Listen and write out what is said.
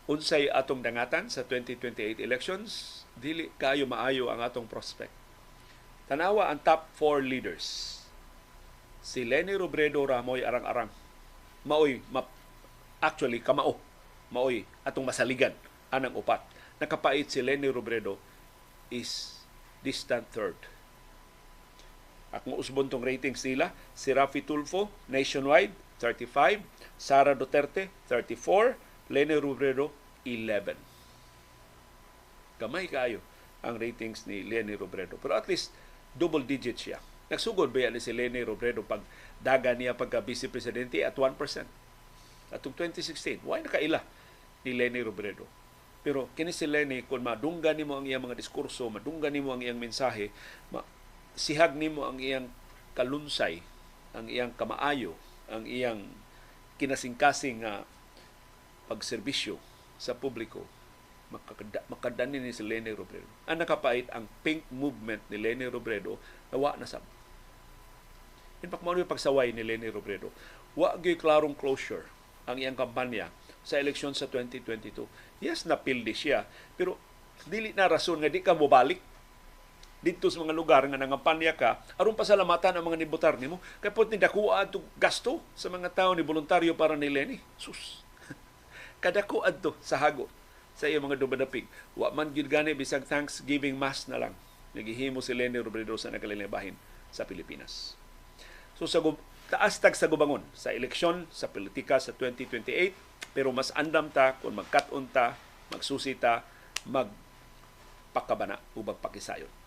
Unsay atong dangatan sa 2028 elections, dili kayo maayo ang atong prospect. Tanawa ang top four leaders. Si Leni Robredo ra mo'y arang-arang. Maoy, actually, kamao. Maoy atong masaligan anang upat. Nakapait si Leni Robredo is distant third. Akong usbon tong ratings nila, si Raffy Tulfo, nationwide, 35, Sara Duterte, 34, Leni Robredo, 11. Gamay kaayo ang ratings ni Leni Robredo. Pero at least double digit siya. Nagsugod ba ni si Leni Robredo pag daga niya pagka vice presidente at 1%? Atong 2016, way nakaila ni Leni Robredo? Pero kini si Leni, kung madunggan nimo ang iyang mga diskurso, madunggan nimo ang iyang mensahe, sihag nimo ang iyang kalunsay, ang iyang kamaayo, ang iyang kinasingkasing nga pagserbisyo sa publiko, makadani ni si Leni Robredo. Ang nakapait, ang pink movement ni Leni Robredo nawa na sab. In fact, mao pagsaway ni Leni Robredo. Wa gyud klarong closure ang iyang kampanya sa eleksyon sa 2022. Yes, napildi siya, pero dili na rason nga di ka mobalik didto sa mga lugar nga nangampanya ka aron pasalamatan ang mga nibotar nimo, kay pod ni dako adto gasto sa mga tawo ni voluntaryo para ni Leni. Sus, kadako adto sa hago sa iyang mga dumadapig. Wa man gyud gani bisag Thanksgiving Mass na lang nagihimo si Leni Robredo sa nagkalain bahin sa Pilipinas. So sa taas tag sa gubangon sa eleksyon, sa politika sa 2028, pero mas andam ta kung magkat-on ta, magsusi ta, magpakabana ug magpakisayon.